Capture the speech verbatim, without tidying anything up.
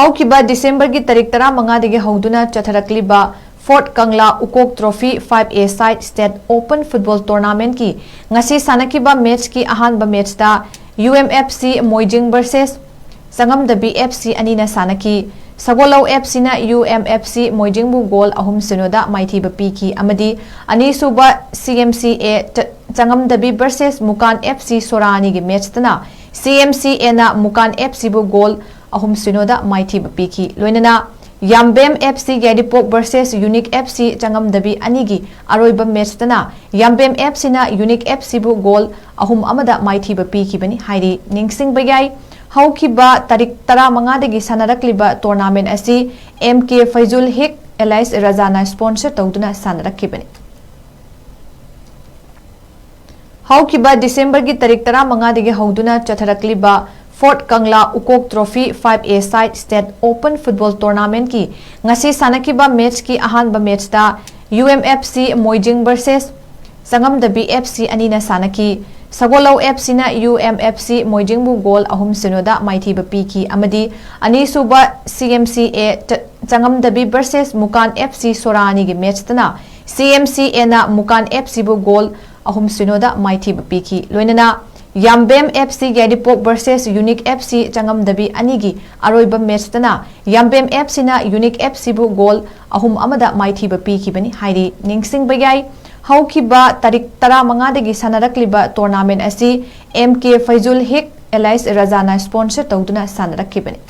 ꯍꯧꯈꯤꯕ ꯗꯤꯁꯦꯝꯕꯔꯒꯤ ꯇꯥꯔꯤꯛ ꯇꯔꯥꯃꯉꯥꯗꯒꯤ ꯍꯧꯗꯨꯅ ꯆꯠꯊꯔꯛꯂꯤꯕ ꯐꯣꯔꯠ ꯀꯪꯂꯥ ꯎꯀꯣꯛ ꯇ꯭ꯔꯣꯐꯤ ꯐꯥꯏꯚ ꯑꯦ ꯁꯥꯏꯠ ꯁ꯭ꯇꯦꯠ ꯑꯣꯄꯟ ꯐꯨꯠꯕꯣꯜ ꯇꯣꯔꯅꯥꯃꯦꯟꯠꯀꯤ ꯉꯁꯤ ꯁꯥꯟꯅꯈꯤꯕ ꯃꯦꯆꯀꯤ ꯑꯍꯥꯟꯕ ꯃꯦꯆꯇ ꯌꯨ ꯑꯦꯝ ꯑꯦꯐ ꯁꯤ ꯃꯣꯏꯖꯤꯡ ꯚꯔꯁꯦꯁ ꯆꯉꯝꯗꯕꯤ ꯑꯦꯐ ꯁꯤ ꯑꯅꯤꯅ ꯁꯥꯟꯅꯈꯤ꯫ ꯁꯒꯣꯜꯂꯧ ꯑꯦꯐ ꯁꯤꯅ ꯌꯨ ꯑꯦꯝ ꯑꯦꯐ ꯁꯤ ꯃꯣꯏꯖꯤꯡꯕꯨ ꯒꯣꯜ ꯑꯍꯨꯝ ꯁꯤꯅꯣꯗ ꯃꯥꯏꯊꯤꯕ ꯄꯤꯈꯤ ꯑꯃꯗꯤ ꯑꯅꯤꯁꯨꯕ ꯁꯤ ꯑꯦꯝ ꯁꯤ ꯑꯦ ꯆ-, ꯆꯉꯝꯗꯕꯤ ꯚꯔꯁꯦꯁ ꯃꯨꯀꯥꯟ ꯑꯦꯐ ꯁꯤ ꯁꯣꯔꯥꯅꯤꯒꯤ ꯃꯦꯆꯇꯅ ꯁꯤ ꯑꯦꯝ ꯁꯤ ꯑꯦꯅ ꯃꯨꯀꯥꯟ ꯑꯦꯐ ꯁꯤꯕꯨ ꯒꯣꯜ ꯑꯍꯨꯝ ꯁꯤꯅꯣꯗ ꯃꯥꯏꯊꯤꯕ ꯄꯤꯈꯤ꯫ ꯂꯣꯏꯅꯅ ꯌꯥꯝꯕꯦꯝ ꯑꯦꯐ ꯁꯤ ꯌꯥꯏꯔꯤꯄꯣꯛ ꯚꯔꯁꯦꯁ ꯌꯨꯅꯤꯛ ꯑꯦꯐ ꯁꯤ ꯆꯉꯝꯗꯕꯤ ꯑꯅꯤꯒꯤ ꯑꯔꯣꯏꯕ ꯃꯦꯆꯇꯅ ꯌꯥꯝꯕꯦꯝ ꯑꯦꯐ ꯁꯤꯅ ꯌꯨꯅꯤꯛ ꯑꯦꯐ ꯁꯤꯕꯨ ꯒꯣꯜ ꯑꯍꯨꯝ ꯑꯃꯗ ꯃꯥꯏꯊꯤꯕ ꯄꯤꯈꯤꯕꯅꯤ ꯍꯥꯏꯔꯤ꯫ ꯅꯤꯡꯁꯤꯡꯕ ꯌꯥꯏ, ꯍꯧꯈꯤꯕ ꯇꯥꯔꯤꯛ ꯇꯔꯥꯃꯉꯥꯗꯒꯤ ꯁꯥꯟꯅꯔꯛꯂꯤꯕ ꯇꯣꯔꯅꯥꯃꯦꯟ ꯑꯁꯤ ꯑꯦꯝ ꯀꯦ ꯐꯩꯖꯨꯜ ꯍꯤꯛ ꯑꯦꯂꯥꯏꯁ ꯔꯖꯥꯅ ꯁ꯭ꯄꯣꯟꯁꯔ ꯇꯧꯗꯨꯅ ꯁꯥꯟꯅꯔꯛꯈꯤꯕꯅꯤ꯫ ꯍꯧꯈꯤꯕ ꯗꯤꯁꯦꯝꯕꯔꯒꯤ ꯇꯥꯔꯤꯛ ꯇꯔꯥꯃꯉꯥꯗꯒꯤ ꯍꯧꯗꯨꯅ ꯆꯠꯊꯔꯛꯂꯤꯕ ꯐꯣꯔꯠ ꯀꯪꯂꯥ ꯎꯀꯣꯛ ꯇ꯭ꯔꯣꯐꯤ ꯐꯥꯏꯚ ꯑꯦ ꯁꯥꯏꯠ ꯁ꯭ꯇꯦꯠ ꯑꯣꯄꯟ ꯐꯨꯠꯕꯣꯜ ꯇꯣꯔꯅꯥꯃꯦꯟꯠꯀꯤ ꯉꯁꯤ ꯁꯥꯟꯅꯈꯤꯕ ꯃꯦꯆꯀꯤ ꯑꯍꯥꯟꯕ ꯃꯦꯆꯇ ꯌꯨ ꯑꯦꯝ ꯑꯦꯐ ꯁꯤ ꯃꯣꯏꯖꯤꯡ ꯚꯔꯁꯦꯁ ꯆꯉꯝꯗꯕꯤ ꯑꯦꯐ ꯁꯤ ꯑꯅꯤꯅ ꯁꯥꯟꯅꯈꯤ꯫ ꯁꯒꯣꯜꯂꯧ ꯑꯦꯐ ꯁꯤꯅ ꯌꯨ ꯑꯦꯝ ꯑꯦꯐ ꯁꯤ ꯃꯣꯏꯖꯤꯡꯕꯨ ꯒꯣꯜ ꯑꯍꯨꯝ ꯁꯤꯅꯣꯗ ꯃꯥꯏꯊꯤꯕ ꯄꯤꯈꯤ ꯑꯃꯗꯤ ꯑꯅꯤꯁꯨꯕ ꯁꯤ ꯑꯦꯝ ꯁꯤ ꯑꯦ ꯆ-, ꯆꯉꯝꯗꯕꯤ ꯚꯔꯁꯦꯁ ꯃꯨꯀꯥꯟ ꯑꯦꯐ ꯁꯤ ꯁꯣꯔꯥꯅꯤꯒꯤ ꯃꯦꯆꯇꯅ ꯁꯤ ꯑꯦꯝ ꯁꯤ ꯑꯦꯅ ꯃꯨꯀꯥꯟ ꯑꯦꯐ ꯁꯤꯕꯨ ꯒꯣꯜ ꯑꯍꯨꯝ ꯁꯤꯅꯣꯗ ꯃꯥꯏꯊꯤꯕ ꯄꯤꯈꯤ꯫ ꯂꯣꯏꯅꯅ ꯌꯥꯝꯕꯦꯝ ꯑꯦꯐ ꯁꯤ ꯌꯥꯏꯔꯤꯄꯣꯛ ꯚꯔꯁꯦꯁ ꯌꯨꯅꯤꯛ ꯑꯦꯐ ꯁꯤ ꯆꯉꯝꯗꯕꯤ ꯑꯅꯤꯒꯤ ꯑꯔꯣꯏꯕ ꯃꯦꯆꯇꯅ ꯌꯥꯝꯕꯦꯝ ꯑꯦꯐ ꯁꯤꯅ ꯌꯨꯅꯤꯛ ꯑꯦꯐ ꯁꯤꯕꯨ ꯒꯣꯜ ꯑꯍꯨꯝ ꯑꯃꯗ ꯃꯥꯏꯊꯤꯕ ꯄꯤꯈꯤꯕꯅꯤ ꯍꯥꯏꯔꯤ꯫ ꯅꯤꯡꯁꯤꯡꯕ ꯌꯥꯏ, ꯍꯧꯈꯤꯕ ꯇꯥꯔꯤꯛ ꯇꯔꯥꯃꯉꯥꯗꯒꯤ ꯁꯥꯟꯅꯔꯛꯂꯤꯕ ꯇꯣꯔꯅꯥꯃꯦꯟ ꯑꯁꯤ ꯑꯦꯝ ꯀꯦ ꯐꯩꯖꯨꯜ ꯍꯤꯛ ꯑꯦꯂꯥꯏꯁ ꯔꯖꯥꯅ ꯁ꯭ꯄꯣꯟꯁꯔ ꯇꯧꯗꯨꯅ ꯁꯥꯟꯅꯔꯛꯈꯤꯕꯅꯤ꯫